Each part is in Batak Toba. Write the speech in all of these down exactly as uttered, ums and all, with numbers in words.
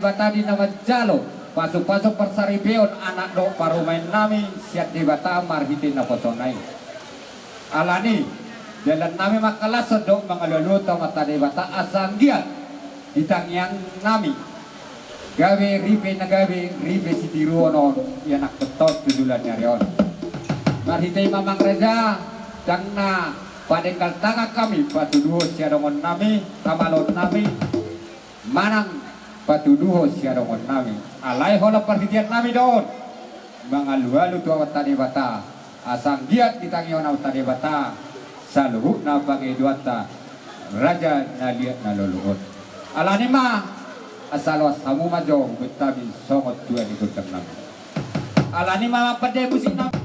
Debata di na manjalo pasupasu parsaripeon anak dohot parumaen nami sian Debata marhite naposona i. Alani, dalan nami mangkalashon dohot mangalualuhon tu Amanta Debata asa anggiat di tangiang nami gabe ripe na gabe ripe sitiruon on ianakhonta on tu joloan ni ari on. Marhite i ma amang raja, ndang na padenggal tangan hami patuduhon siadongan nami, hamaloon nami, manang patuduhon siadongan nami. Alai holan parhitean nami do on mangalualu tu Amanta Debata asa anggiat di tangiang Amanta Debata saluhutna pangidoanta raja na liat na lolo on. Alani ma, asa loas hamu ma jo hubahen hami songon tua ni gondang nami. Alani ma, amang pande musik nami.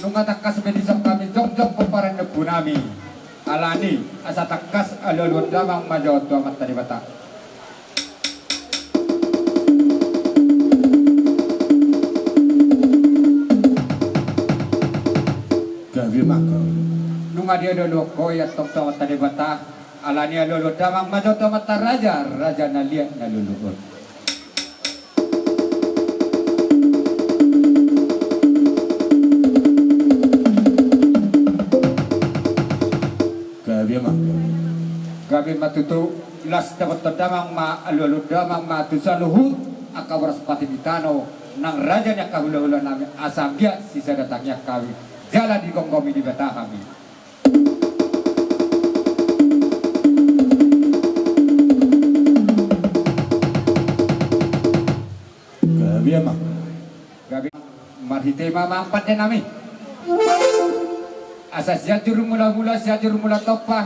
Nunga tangkas be dison hami jongjong pomparan ni ompu nami. Alani, asa tangkas alualuhon damang ma jo tu Amanta Debata. Gabe ma. Nunga dialualuhon ho i antong tu Amanta Debata. Alani alualuhon damang ma jo tu amanta raja, raja na liat na lolo on. Gabe ma. Gabe ma tutu, las dapothon damang ma, alualuhon damang ma tu saluhut angka boras pati ni tano nang raja ni angka hulahula nami asa anggiat sisada tangiang hami jala digomgomi Debata hami. Gabe ma. Gabe marhite ma amang pande nami. Asa Sianjur Mulamula, Sianjur Mulatompa.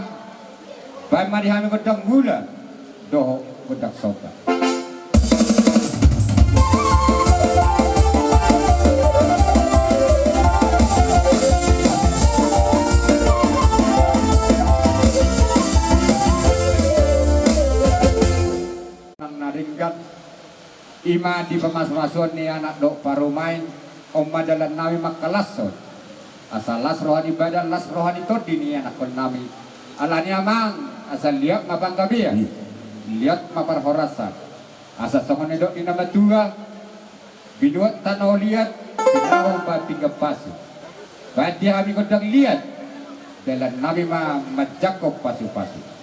Baen ma di hami gondang mula dohot gondang somba. Nang na denggan i ma di pamasumasuon ni anak dohot parumaen, on ma dalan nami mangkalashon. Asa las roha ni badan, las roha ni tondi ni anakhon nami. Alani amang, asa liat ma panggabean, liat ma parhorasan. Asa songon nidok ni na matua, binuat tano liat, pinahol baen pinggan pasu. Baen di hami gondang liat, dalan nami ma manjangkon pasupasu.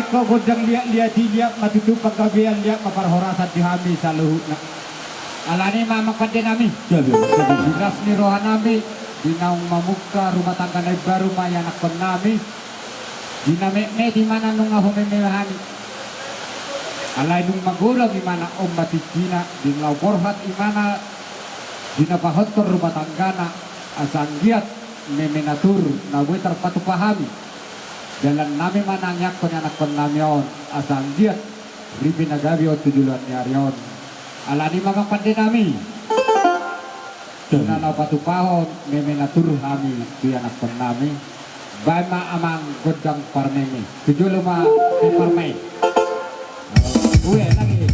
Gondang liat-liat i, liat ma tutu panggabean, liat ma parhorasan di hami saluhutna. Alani i ma amang pande nami, gabe, gabe. Di las ni roha nami di naung mamungka rumah tangga na imbaru ma ianakhon nami. Di na metmet i ma na nunga humeme hami. Alai dung magodang i ma na on ma tinggina, di na laho borhat i ma na di na pahothon rumah tanggana, asa anggiat meme natur na boi tarpatupa hami. Dalan nami ma na niangkon ianakhon nami on, asa anggiat ripe na gabe on tu joloan ni ari on. Alani i ma amang pande nami, di na laho patupahon meme natur hami tu ianakhon nami. Baen ma amang gondang parmeme. Tu jolo ma, eh, parmaen. Ue, lagi.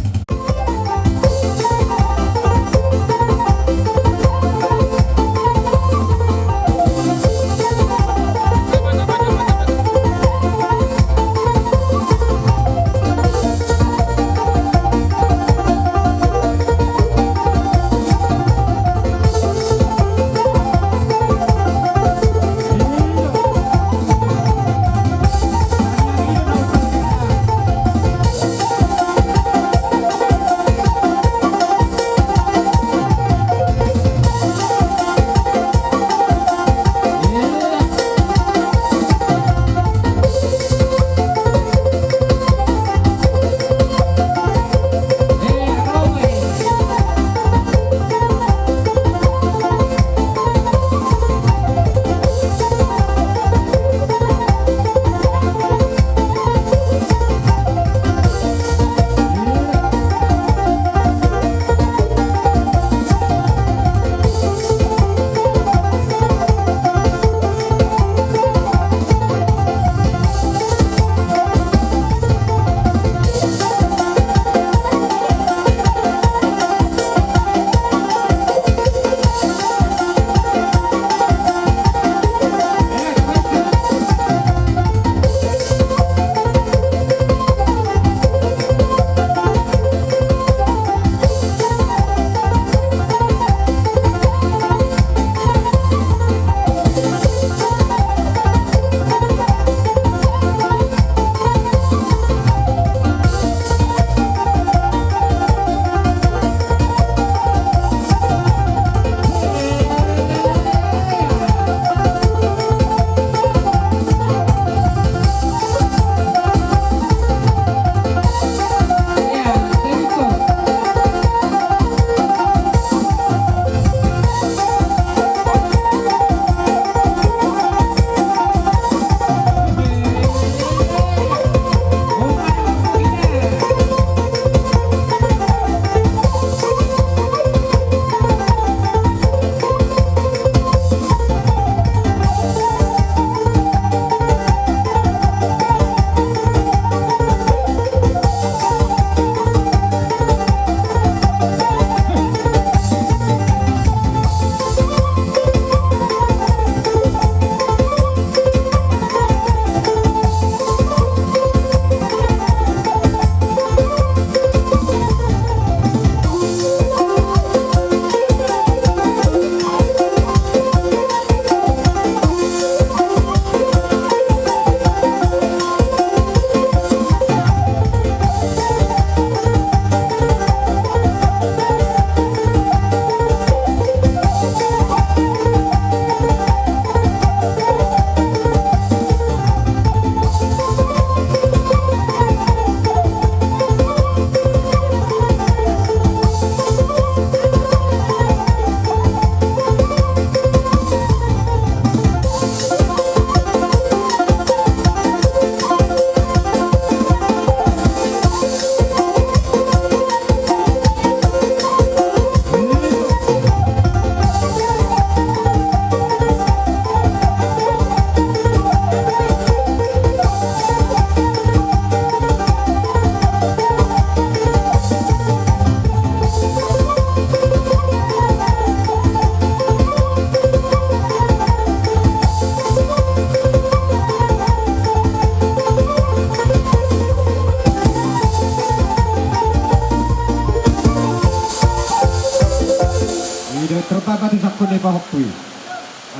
Ida terpapa tu sakun ni pahopui.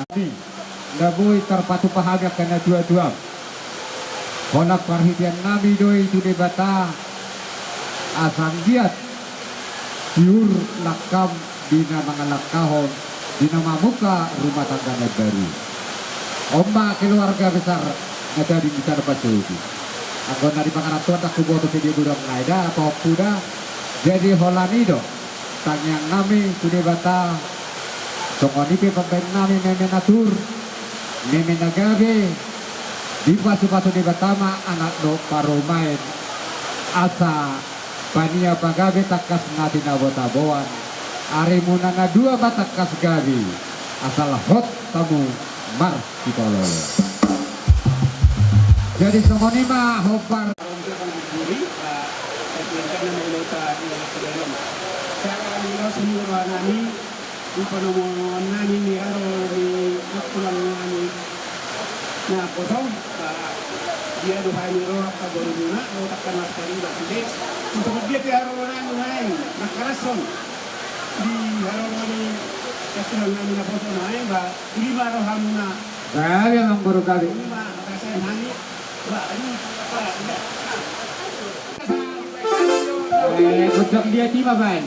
Ami, na boi tarpatupa hami angka na tuatua. Holan parhitean nami do i tu Debata, asa anggiat tiur langkam di na mangalangkahon, di na mamungka rumah tangga na baru. On ma keluarga besar Natading di Tano Pasodi. Anggo na dipangarantoan ndang huboto sude godang nai da, pahompu da. Jadi holan i do tangiang nami tu Debata, songon i pe pambahen nami meme na tur, meme na gabe, dipasupasu Debata ma anak dohot parumaen, asa pania pagabe tangkas na tinabo-taboan, arimuna na dua ma tangkas gabe, asal hot hamu marsipalolo. Jadi songon i ma hombar. Di panomuan nami ni haro ni tulang nami na poso, ba dia do hami ro angka borumuna, ro takkan maskali ba sude. Untuk dia pe haro nami naeng mangkalashon di haro ni tulang nami na poso naeng, ba uli ma rohamuna. Gabe amang boru, gabe. Uli ma, makasih nami. Ba uli ma. Eh, godang dia tima baen.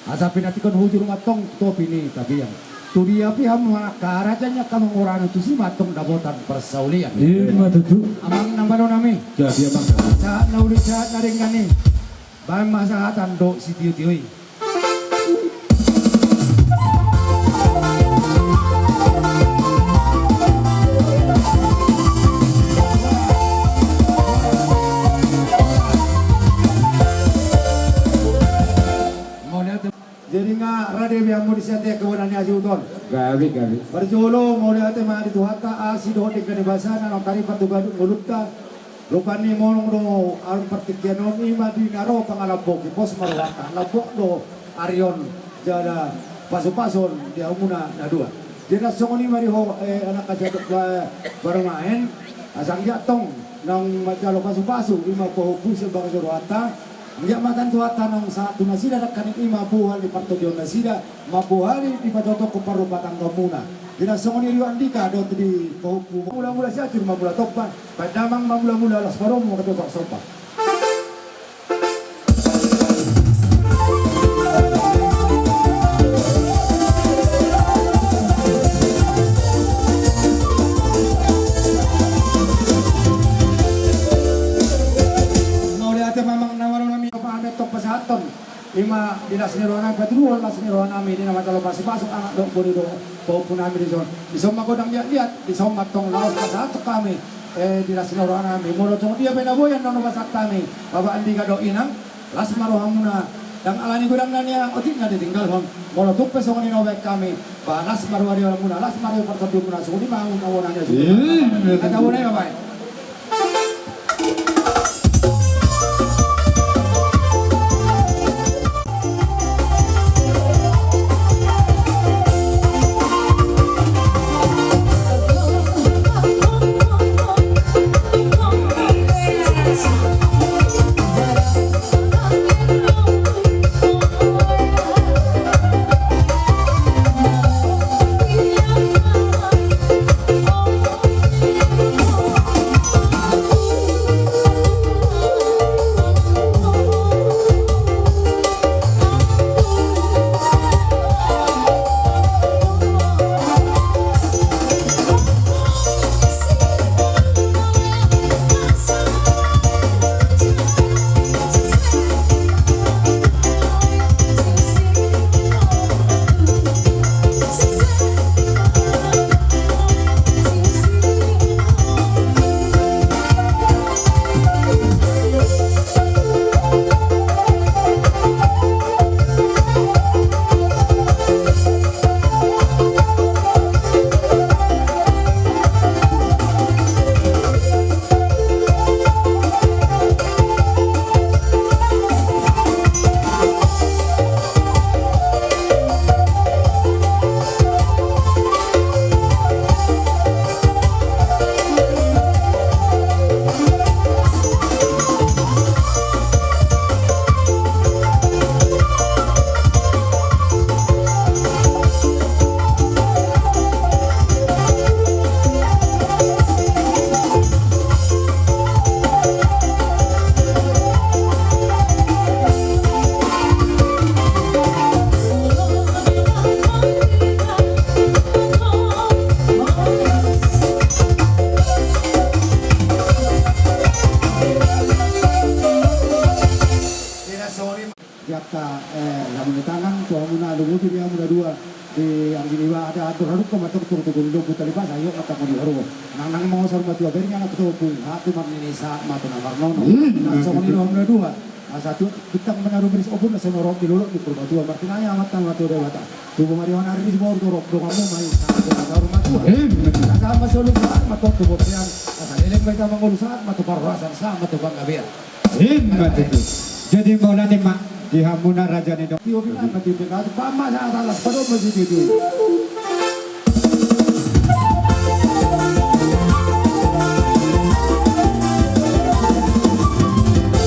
Asa pinantikhon hujur ma tong topi ni tapian. Tu dia pe hamu angka raja ni angka mangorana tusi ma antong dapotan parsaulian. Ima tutu. Amang na malo nami. Jadi amang. Sahat na uli sahat na denggan i. Baen ma sahatan dohot sitiotio i. Jadi nga rade be hamu di sian te kebonan ni asi uton. Gabe gabe. Parjolo mauliate ma di Tuhanta asi dohot denggan ni basana naung taripat tu gaduk ngolunta. Rupani monong do arum partingkian on ima di na ro pangalambok i pos ma rohanta lambok do ari on jala pasupasu on di hamuna na dua. Jadi songon i ma di ho anak kasadok barongaen. Asa anggiat tong naung manjalo pasupasu ima pahompu sian bagas rohanta. Anggiat ma tano Tuhanta naung sahat tu nasida dangkaning ima bohal ni partondion nasida. Mambohali dipatotokkon parrumpatanggaonmuna. Di na songon i riwandika dohot di pahompu. Mamula-mula siatur mamula tompa. Baen damang mamula-mula las padomu mangatopak sompa. Mauliate ma amang na malo nami. Pahamet tong pasahathon. Ima di las ni roha nami patuduhon las ni roha nami di na manjalo pasupasu anak dohot boru dohot pahompu nami dison. Dison ma godang liat-liat dison ma tong laos pasahathon hami. Di las ni roha nami molo songon dia pe na boi annon pasahat hami. Bapak andika dohot inang. Las ma rohamuna. Ndang alani godang na nian otik na ditinggalhon. Molo tung pe songon i na hubaen hami. Ba las ma roha di hamuna las ma roha di partondion muna songon i ma hamu na bona ni asi. Kata bona i bapak. Di angka lamune tangan tu hamuna, lumobi di hamuna dua. Di anggi ni ba ada atur haruk ko matur tur tu gulu lobu tali basa iyo mata ko di haru. Nang nang mau saur matua beri anak tu bu hatu marnini saat mata na marnono. Nang songon i hamuna dua. Asa tu bintang menaruh beris opun na sonorok di lolok di purba tua martinaya mata matua dewata. Tubuh marion ari di bawah dorok dong kamu mai saat mata rumah tua. Asa masuk saat mata tu botian. Asa leleng baita mangolu saat mata parhorasan saat mata bangga biar. Ima tutu. Jadi mauliate ma di hamuna raja ni dong. Tio bilang na tio bilang tu pama sa salah padom ma si tio tio.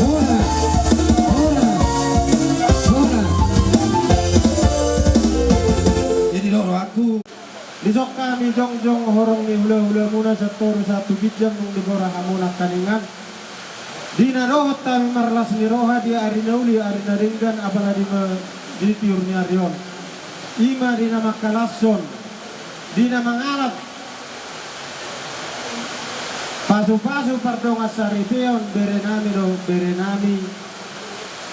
Ora, ora, ora. Jadi doro aku. Dison hami jongjong horong ni hulahulamuna satoru satu ginjang nung digora hamu nangkaningan. Di na dohot hami marlas ni roha di ari na uli ari na denggan apala di ma di tiur ni ari on. Ima di na mangkalashon. Di na mangalap pasupasu pardongan saripeon berenami dohot berenami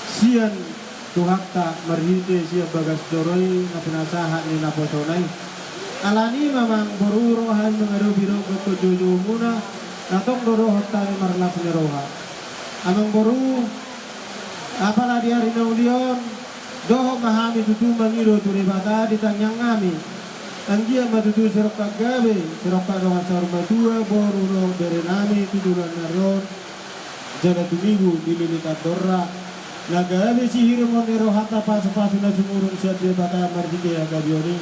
sian Tuhanta marhite sian bagas joro i na pinasahat ni naposona i. Alani i ma amangboru ro hami mangadopi dohot gokhon joujoumuna, na tong do dohot hami marlas ni roha. Amangboru, apala di ari na uli on, dohot ma hami tutu mangido tu Debata di tangiangnami. Anggiat ma tutu sirongkap gabe, sirongkap dongan saur matua, boru dohot berenami tu joloan ni ari on, jala tumigu di lilitan dorra. Na gabe sihirimon ni rohanta pasupasu na sumurung sian Debata marhite hagabeon i.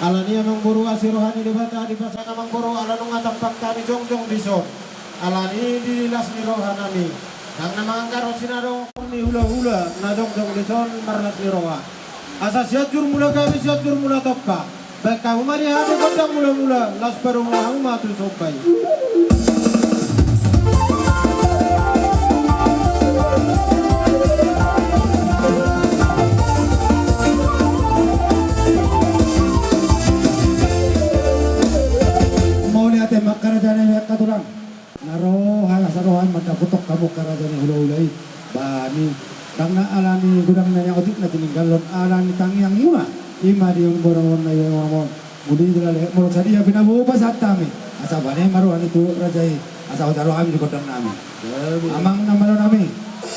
Alani i amangboru, asi roha ni Debata dipasahat amangboru, ala nunga tampak hami jongjong dison. Alani i di las ni rohanami, ndang na manganggaro sinadong ni hulahula na jongjong dison marlas ni roha. Asa Sianjur Mula Gabe, Sianjur Mula Tompa. Baen hamu ma di hami gondang mulamula, laos padomu hamu ma tu somba i. Mauliate ma angka raja nami, angka tulang. Na ro hami, asa ro hami mandapothon hamu angka raja ni hulahula i. Ba ni, ndang na alani godang na nian otik na tininggalhon, alani tangiangmuna. I ma di on boru on na i on. Muli jala lehet molo sadia pinaboa pasahat hami, asa bane ma roha ni tu raja i, asa hot ro hami di gondang nami. Amang na malo nami,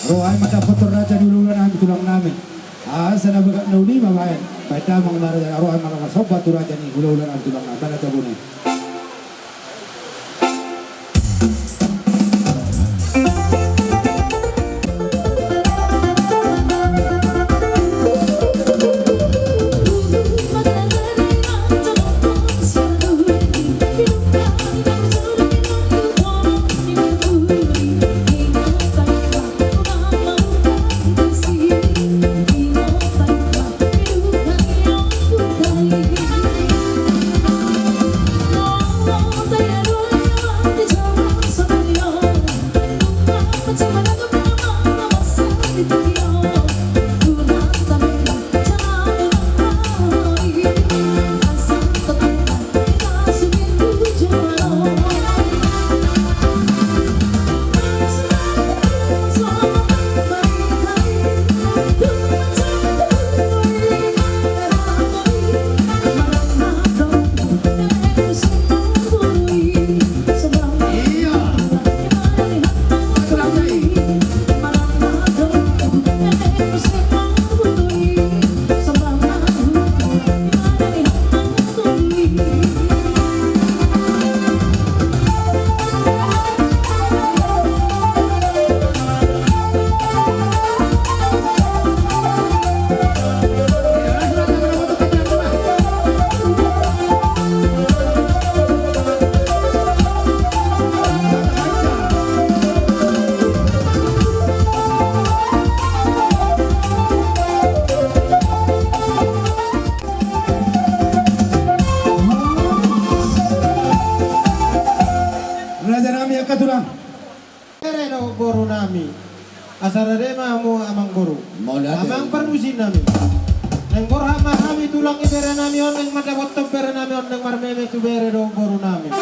ro hami mandapothon raja ni hulahula nami, tulang nami. Asa na bagak na uli ma baen. Baen damang ma raja, ro hami mangasomba tu raja ni hulahula nami, tulang nami. Baen na jabune. Raja nami, angka tulang. Bere dohot boru nami. Asa rade ma hamu amang boru. Mauliate. Amang parmusi nami. Naeng borhat ma hami tulang i bere nami on, naeng mandapothon bere nami on, naeng marmeme tu bere dohot boru nami.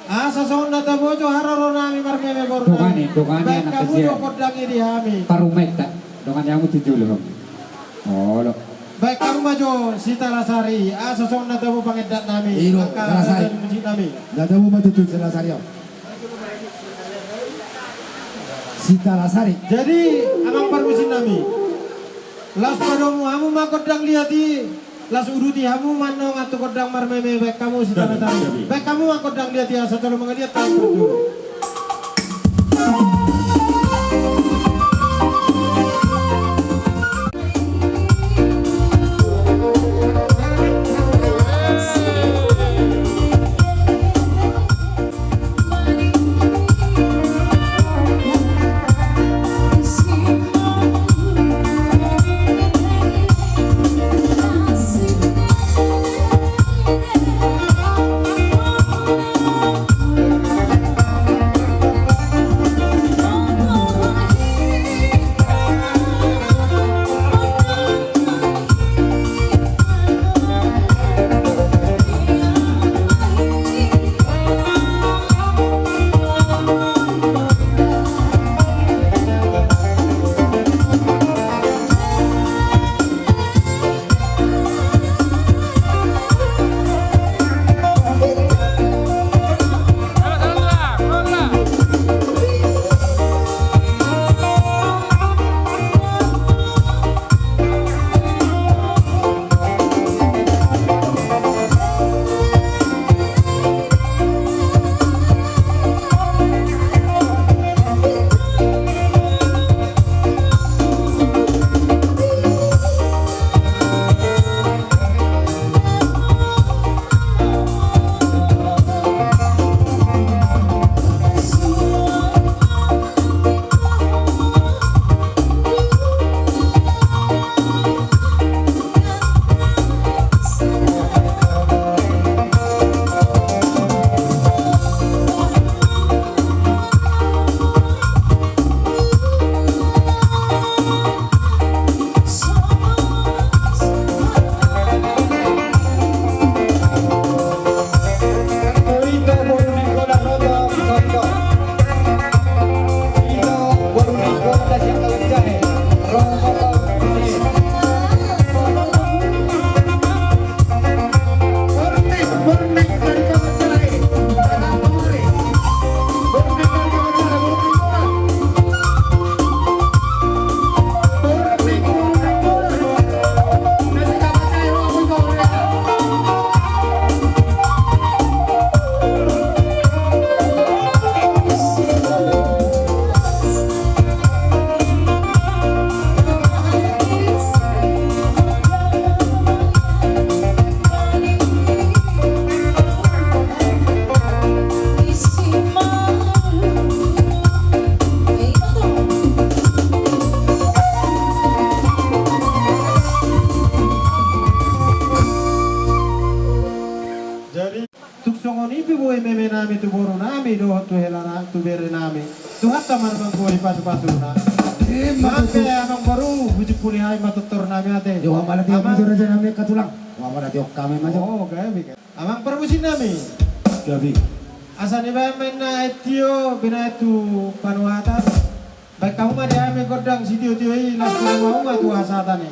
Asa songon na tabo jo haroro nami marmeme boru nami. Dongani, dongani. Baen anak hamu kecil. Jo gondang i di hami. Parumenta. Dongani hamu tu jolo. Olo. Baen hamu ma jo sitala sari. Asa songon na tabo pangendat nami. Ilo, angka sitala sari. Raja ni musik nami. Na tabo ma tutu sitala sari on. Sitala sari. Jadi, amang parmusi nami, laos padomu hamu ma gondang liat i, laos uduti hamu ma annon tu gondang marmeme, baen hamu sitala sari. Baen hamu ma gondang liat i, asa jolo mangaliat hamu. Songon i pe boi meme nami tu boru nami dohot tu hela na, tu bere nami. Tuhanta ma na manggori pasu-pasuna. Ima tutu. Amangboru, hujimpuli hami ma tortor nami ate. Amang. Raja nami angka tulang. Amang parmusik nami. Gabe. Asa dibaen ma inna aek tio binaen tu panuhatan. Baen hamu ma di hami gondang sitio-tio i, laos tu hamu ma tu hasahatan i.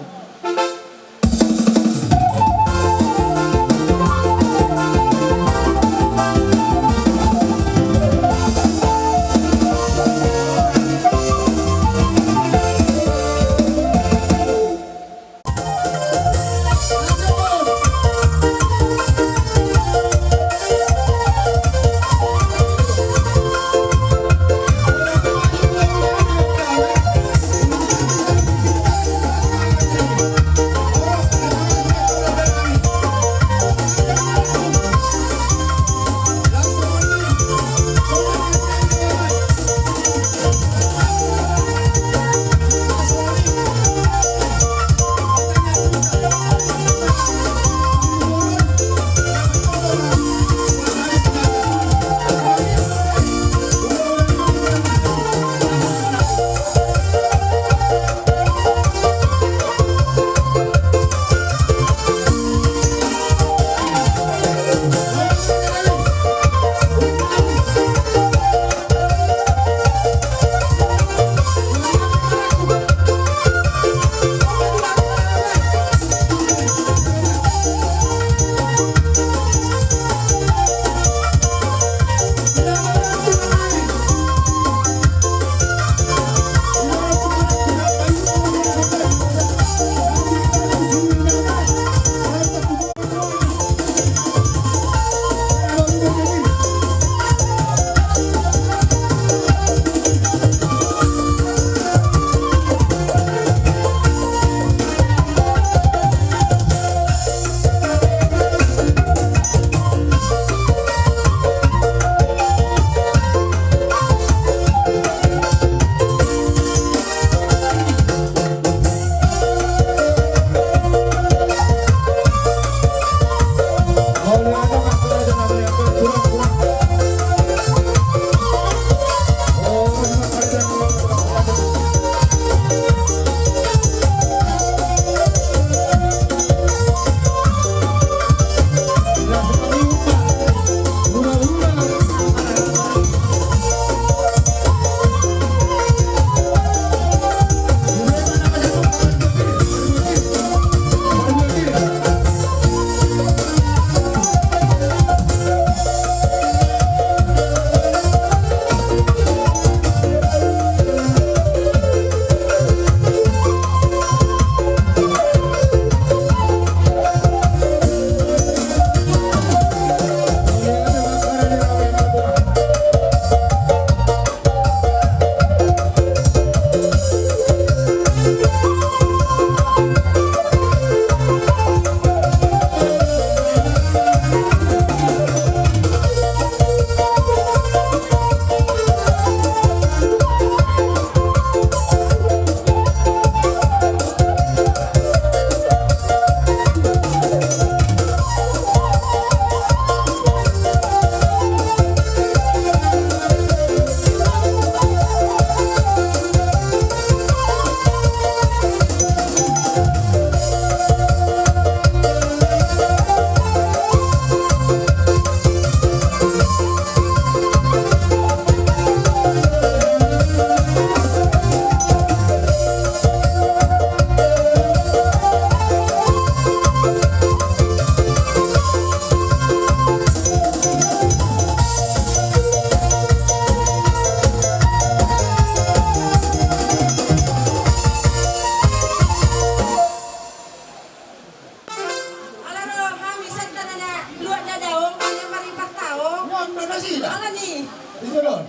Ala ro hami santa na luat na daong, ala maripar taong. Nuaeng do nasida. Alani. Ido do on.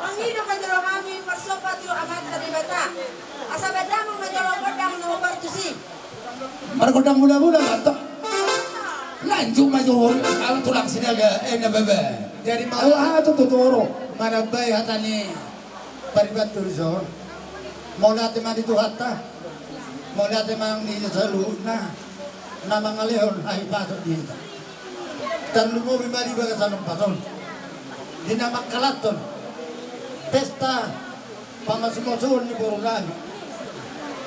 Mangido ma jolo hami parsomba tu Amanta Debata. Asa baen damang ma jolo gondang na hombar tusi. Margondang mula-mula mantap. Lanjut ma jolo, ala tulang Sinaga, eh, na baba. Jadi mau aha tu tuturu, manambai hata ni paribantul son. Mauliate ma di Tuhanta. Mauliate ma di saluhutna na mangalehon hahipason di hita. Tarlumobi ma di bagasan ombas on, di na mangkalathon pesta pamasumasuon ni boru nami.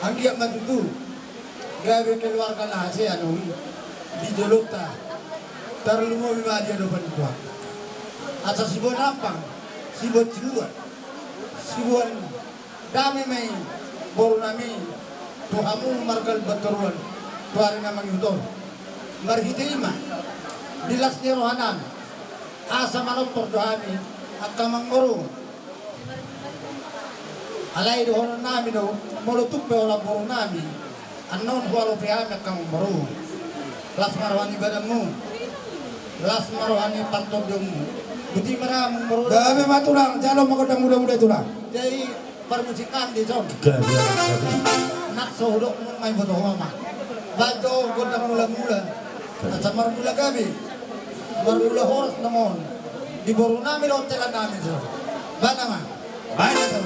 Anggiat ma tutu gabe keluarga na hasea annon i di jolonta, tarlumobi ma di adopan ni Tuhanta. Asa siboan ampang, siboan sibuan, siboan dame ma i boru nami tu hamu marga Lumban Toruan tu ari na mangihut on. Marhite i ma di las ni roha nami asa manompar do hami angka amangboru. Alai dohonon nami do, molo tung pe holan boru nami, annon hualopi hami angka amangboru. Las ma roha ni badanmu, las ma roha ni partondionmu. Boti ma da amangboru. Gabe ma tulang, jalo ma gondang mulamula tulang. Jadi parmusik nami dison. Gabe, gabe. Nang so hudok ma i, boto ho ma. Baen jo gondang mulamula. Asa marmula gabe, marmula horas namon di boru nami dohot hela nami dison. Baen ma. Baen ma.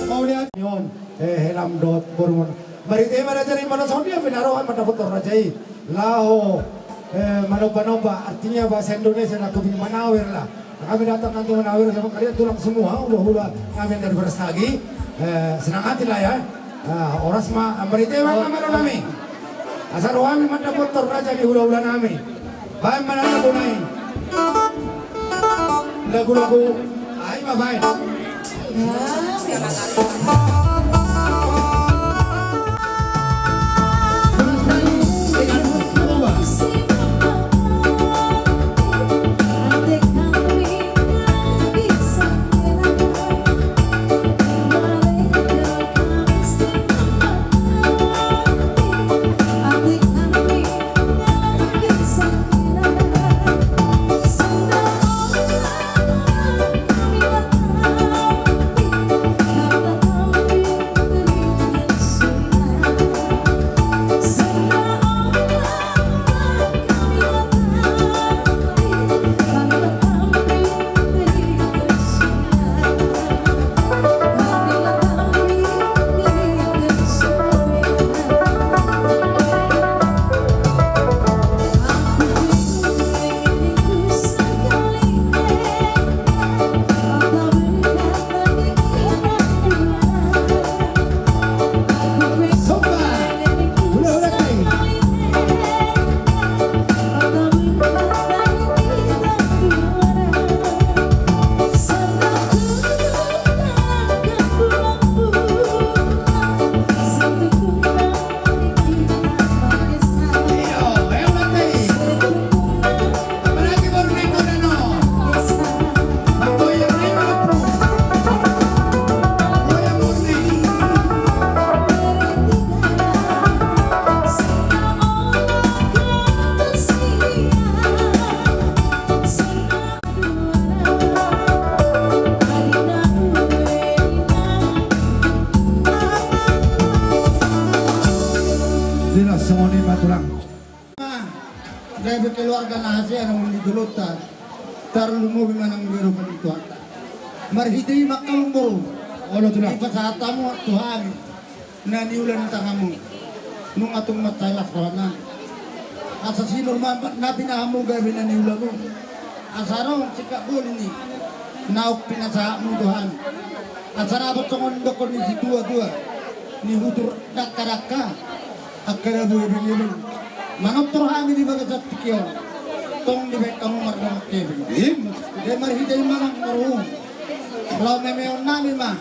Mauliate on, eh, helam dohot boru on. Marhite i ma raja i, molo songon dia pe na ro hami mandapothon raja i laho, eh, manombanomba, artinya bahasa Indonesia na kubing manawer lah. Kami datang nanti manawer sama kalian tulang semua, hulahula kami dari Brastagi. Eh, senang hati lah ya. Ah, horas ma, marhite i ma, amangboru nami. Asa ro hami mandapothon raja ni hulahula nami. Baen ma na laguna i. Lagulagu, ai ma baen. Jelas songon i ma tulang. Gabe keluarga na hasea annon di jolonta, tarlumobi ma nang di adopan ni Tuhanta. Marhite i ma angka amangboru, olo tulang, dipasahat hamu tu hami na niula ni tanganmu. Nunga tung mansai las rohanami. Asa sinur ma na pinahanmu gabe na niulamu. Asa adong singkat bolon i naung pinasahatmu Tuhan. Asa dapot songon dokkon ni situatua, nihutur dangkadangka angka dabu ebengebeng. Manompar hami di bagasan tingki on, tong dibaen hamu mardongan hepeng. Ima. Jadi marhite i ma nang boru, laho memeon nami ma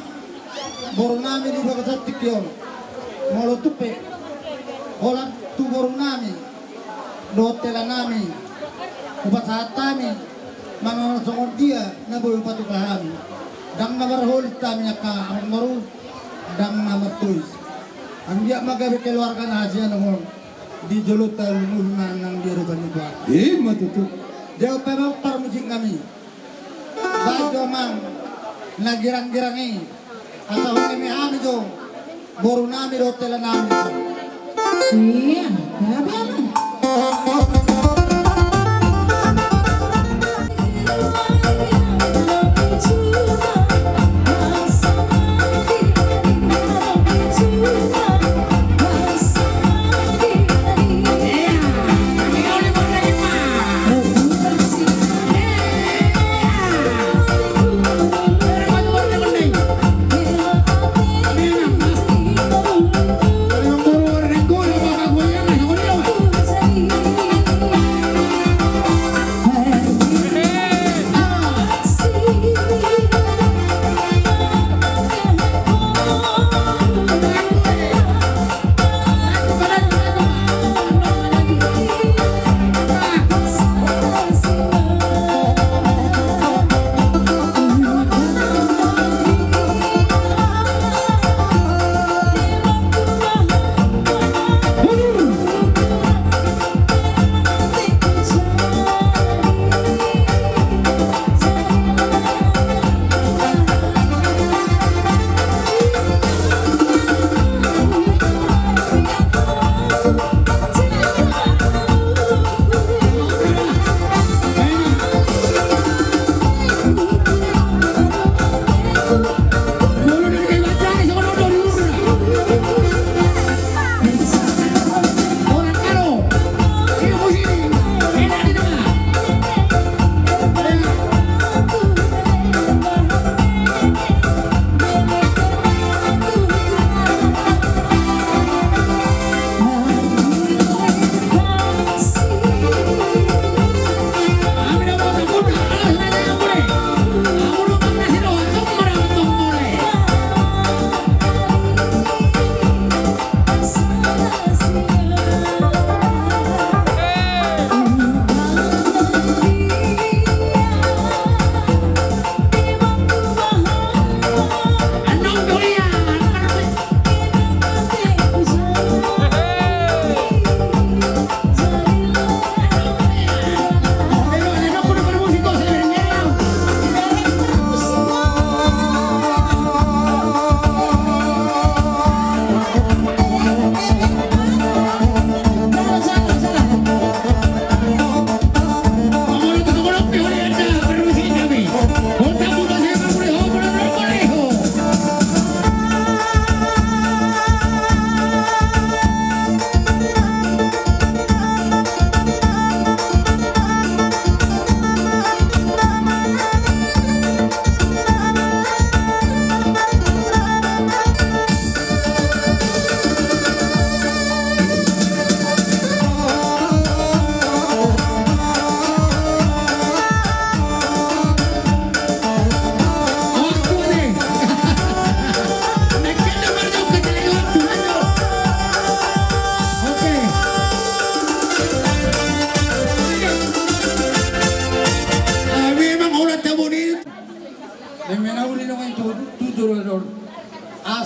boru nami di bagasan tingki on. Molo tung pe holan tu boru nami dohot hela nami hupasahat hami manang songon dia na boi hupatupa hami. Ndang na marholit hami angka amangboru, ndang na martois. Anggiat ma gabe keluarga na hasea annon di jolonta, lumobi ma nang di adopan ni Tuhan. Ima tutu. Jauh pe ma parmusik nami. Baen jo amang na girang-girang i. Asa huheme hami jo boru nami dohot hela nami. Ia, gabe amang.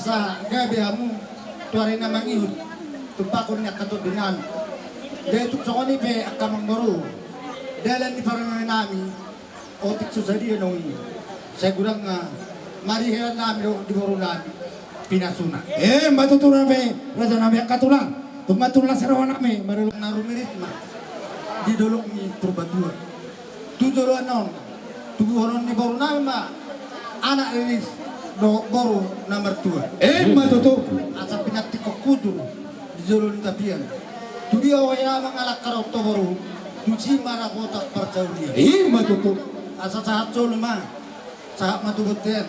Asa gabe hamu tu ari na mangihut, tumpakon ni angka tondi nami. Jadi tung songon i pe angka amangboru, dalan ni parumaen nami, otik so sadia naung i. Sai godang na marihean nami do di boru nami pinasuna. Emma tutu raja nami, angka tulang. Tung ma tulang siroha nami, marulung na rumirit ma di dolok ni Purbatua. Tu joloan on, tubuhonon ni boru nami ma anak riris dohot boru na martua. Emma tutu. Asa pinantikhon hujur di jolo ni tapian. Tu dia ho hea mangalangka dohot ho boru, tusi ma rapotan parjoulian. Emma tutu. Asa sahat solu ma, sahat ma tu bontean.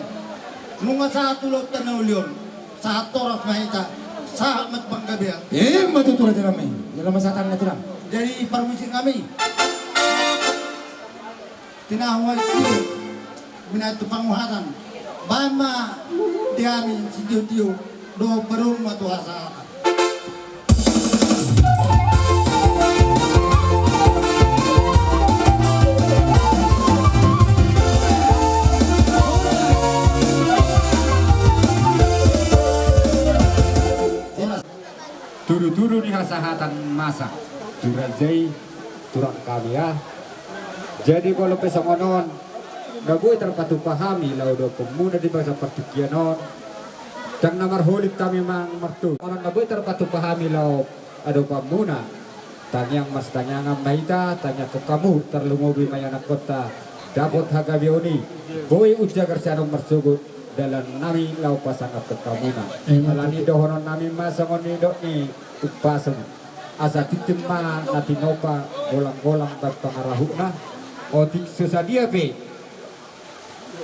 Nunga sahat tu ulaonta na uli on, sahat horas ma hita, sahat ma tu panggabean. Emma tutu raja nami. Jala ma sahat na tulang. Jadi parmisi nami. Tinahu ai sio, binahen tu panguhatan. Baen ma di hami sitiotio dohot baru ma tu hasahatan. Tudutudu ni hasahatan masa tu raja i, turang hami ah. Jadi molo pe songon on, na boi tarpatupa hami laho dohononmuna di bagasan partingkian on. Ndang na marholit hami manang martulang. Songon on na boi tarpatupa hami laho adopanmuna. Tangiang ma sitangiangan ma hita, tangiangkon hamu, tarlumobi ma ianakhonta, dapot hagabeon i, boi umjagar sian on marsogot dalan nami laho pasangaphon hamuna. Emma tutu. Alani dohonon nami ma songon nidok ni umpasa. Asa tintin ma na tinopa, golanggolang bahen pangarahutna. Otik so sadia pe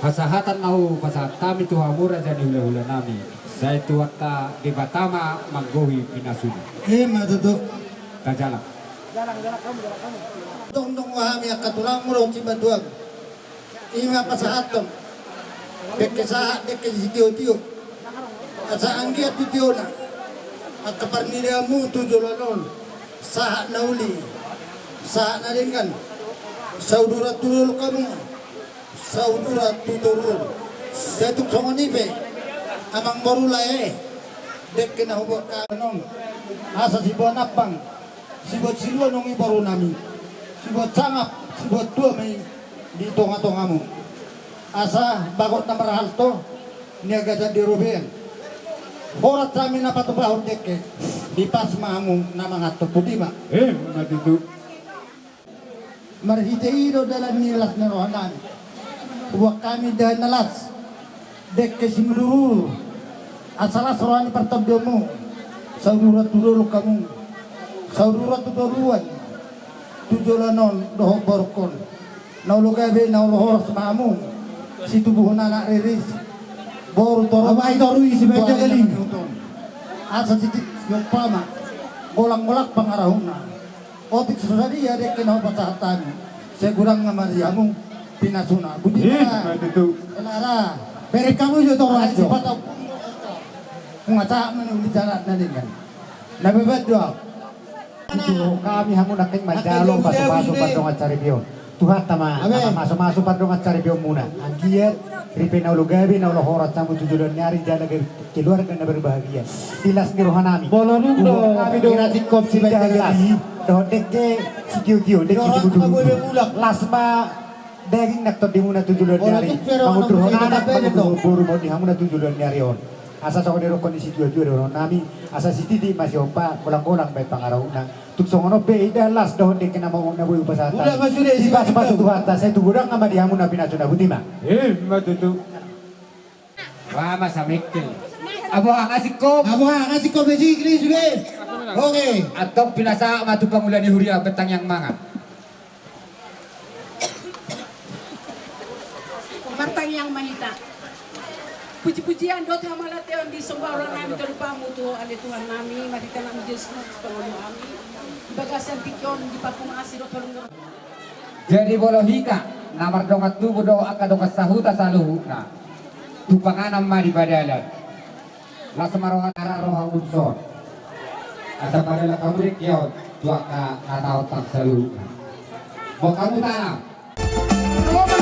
hasahatan na hupasahat hami tu hamu raja ni hulahula nami, sai Tuhanta Debata ma manggohi pinasuna. Emma tutu. Tajalang. Tongtong hami angka tulangmu dohot sibantuamu. I ma pasahathon dengke sahat, dengke sitiotio. Asa anggiat tu tiona angka parnidangmu tu joloan on, sahat na uli, sahat na denggan, sauduran tu dolok hamu, sauduran tu toruan. Sai tung songon i pe, amangboru lae, dengke na huboan hami on, asa siboan ampang, siboan silua nunga i boru nami, siboan sangap, siboan tua ma i di tongatongamu. Asa bagot na marhalto, niagasan di robean. Horas hami na patupahon dengke, dipas ma hamu na manganhon, boti ma. Emma tutu. Marhite i do dalan ni las ni roha nami. Huboan hami dalan na las, dengke simudurudur. Asa las roha ni partondionmu, sauduran tu dolok hamu, sauduran tu toruan, tu joloan on dohot borungkon. Na olo gabe, na olo horas ma hamu, situbuhon anak riris, boru toru. Abai toru i si baja gali. Asa sitik siompa ma, golanggolang pangarahutna. Otik so sadia dengke na hupasahat hami, sai godang ma di hamu pinasuna. Boti ma. Emma tutu. Elara. Bere hamu jo toru ajo. Nunga sahat ma na uli, sahat na denggan. Na bebat do au. Tutu hami hamu nangkin manjalo pasupasu pardongan saripeon. Tuhanta ma na mamasumasu pardongan saripeonmuna. Anggiat ripe na olo gabe, na olo horas hamu tu joloan ni ari jala gabe keluarga na berbahagia. Di las ni roha nami. Molo dung do hami do singkop si baja gali. Dohot dengke sitiotio, dengke simudurudur. Las ma daging nang tondimuna tu joloan ni ari. Molo tung pe ro mangudurhon anak, mangudurhon boru ma di hamuna tu joloan ni ari on. Asa songon nidok ni situatua dohonon nami, asa sititik ma siompa, golanggolang bahen pangarahutna. Tung songon on pe, indahan las dohot dengke na mangok na boi hupasahat hami. Dipasupasu Tuhanta, sai tubu dang ma di hamuna pinasuna, boti ma. Emma tutu. Bah, masa mekkel. Aboha, ngasih kop. Aboha, ngasih kop, besi, kli, sude. Oke. Antong pinasahat ma tu pangula ni huria, bahen tangiang mangan. Martangiang ma hita. Pujipujian dohot hamauliateon disomba roha nami tu adopanmu tu ale Tuhan nami, marhite Anakmu Jesus Kristus Pangalahon nami. Di bagasan tingki on dipangkuasi dohot holong ni roha. Jadi molo hita na mardongan tubu dohot angka dongan sahuta saluhutna, tu panganan ma di padalan. Las ma roha, arak roha unson. Asa padalan hamu dengke on tu angka na taontang saluhutna. Boan hamu tanam. Ro ma.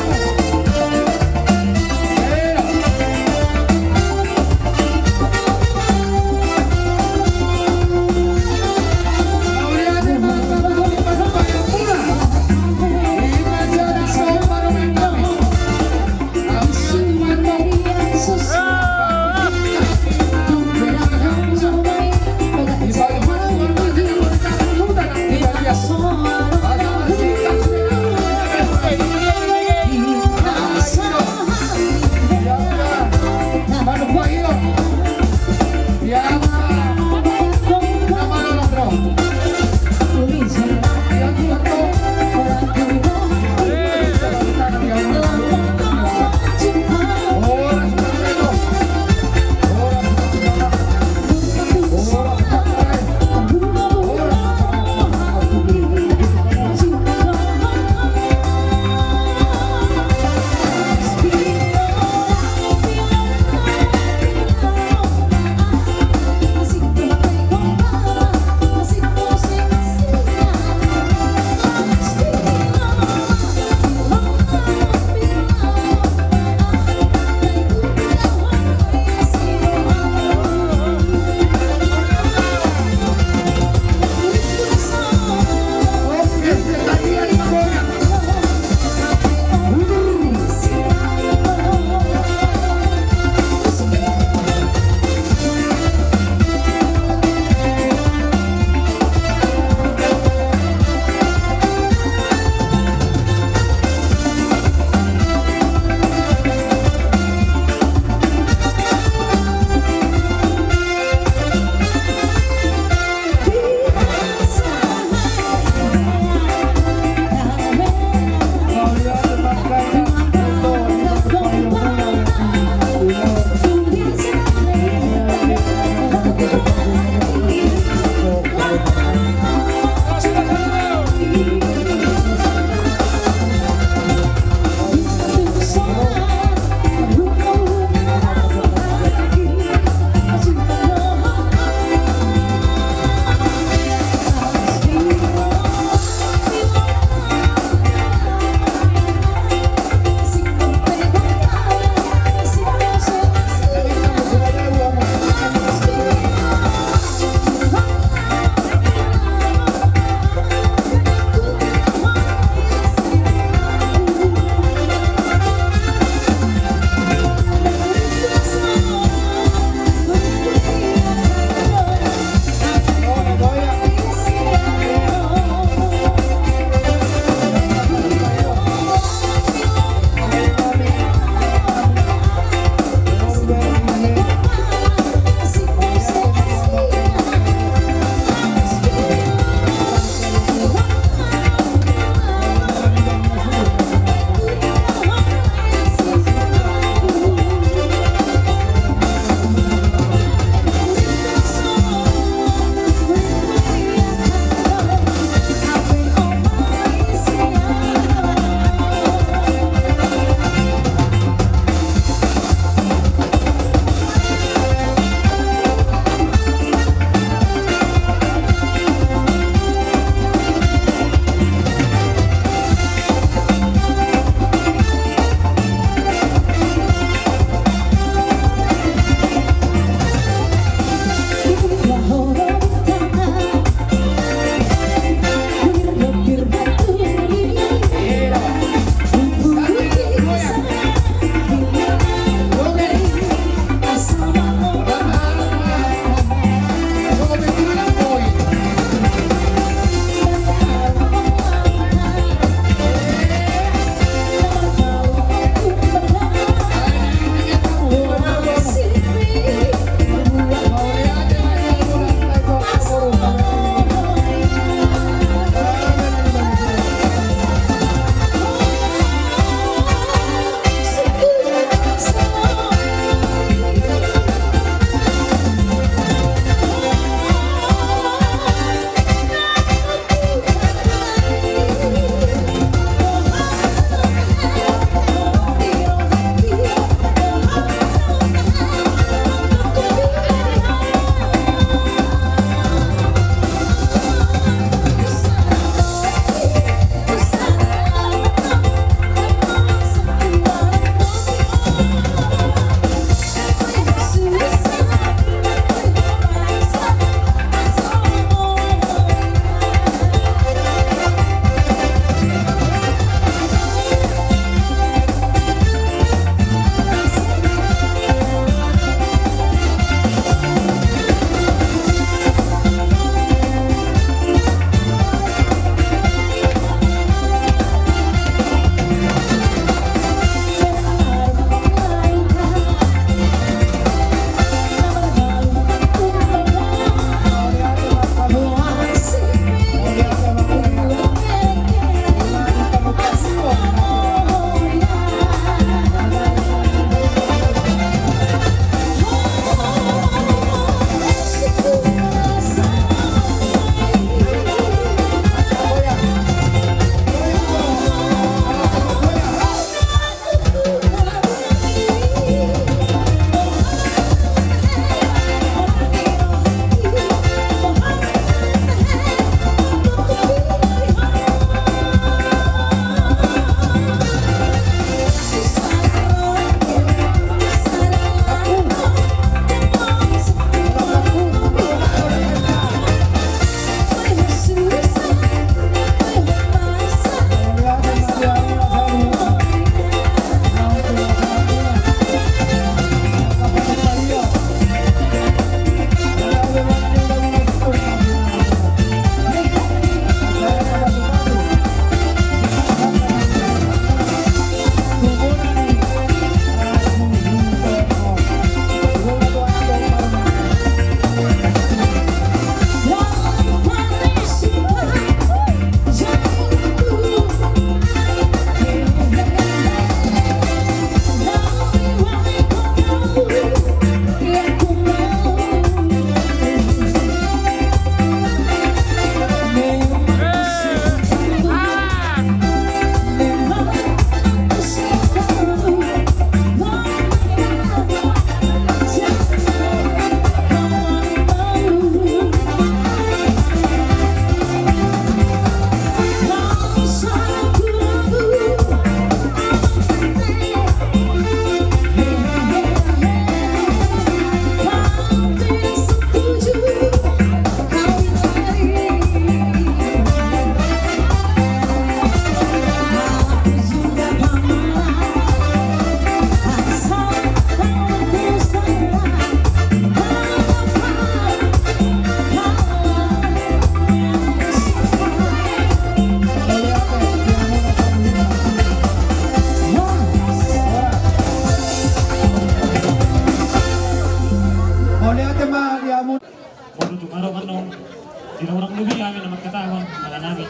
Hurang lobi hami na mangkatahon, ala nami.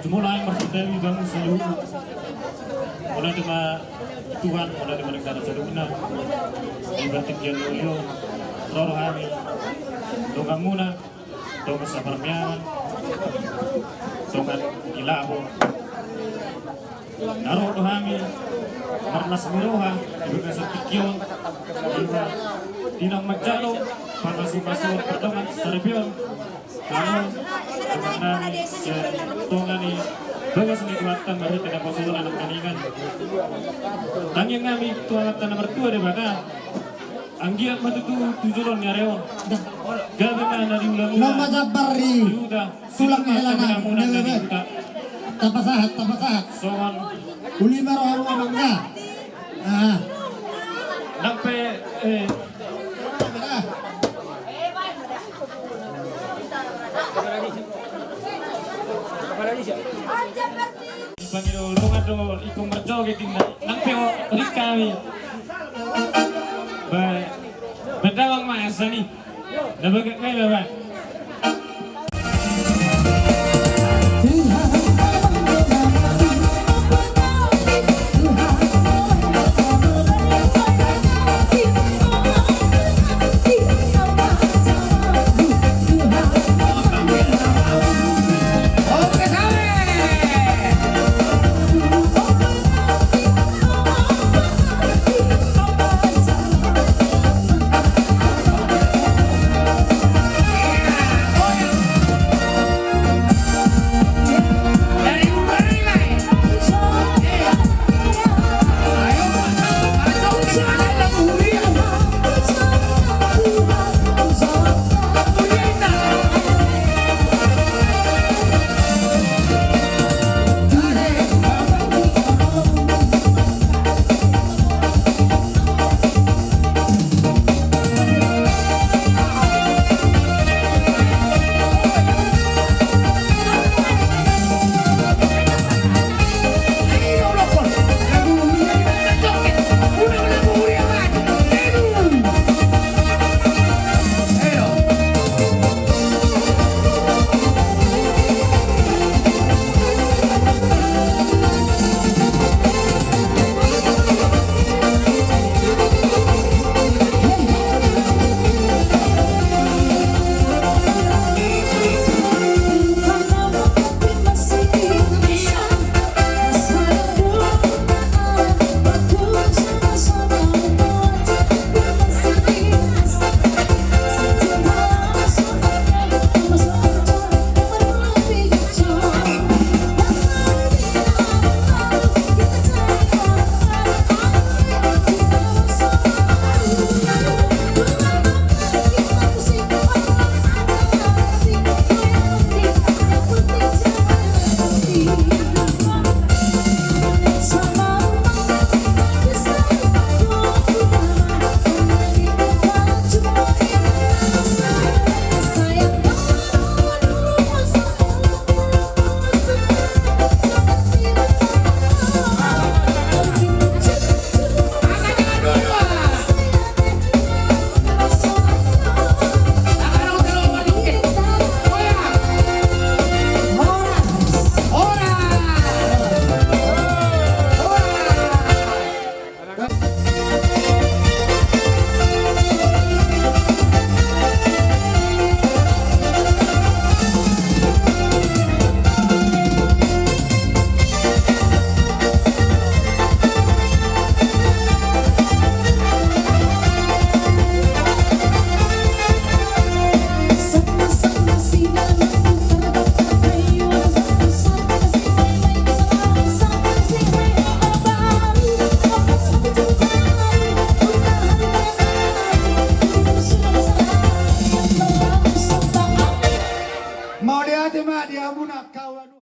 Jumolo hami marsantabi bamu saluhutna. Mauliate ma Tuhan, mauliate ma denggan saluhutna. Di partingkian on, ro do hami donganmuna, dongan saparmeaman, dongan di labo. Na ro do hami marlas ni roha di bagasan tingki on, di na manjalo pangasuhasuhon pardongan saripeon. Namun dongan nami sian tonga ni bagas ni Tuhanta marhite naposo on, anak nangkiningan. Tangiang nami tu Amanta na martua Debata, anggiat ma tutu tu joloan ni ari on gabe ma na di ulaon, na ma jambar di tulang ni hela nami. Tapasahat, tapasahat. Songon uli ma roha mangga. Ah. Nang pe, eh. Pangido dongan do ingkon marjoget inna. Nang pe o, rik hami. Bae. Baen damang ma asa ni. Na bagak ma i, Bapak.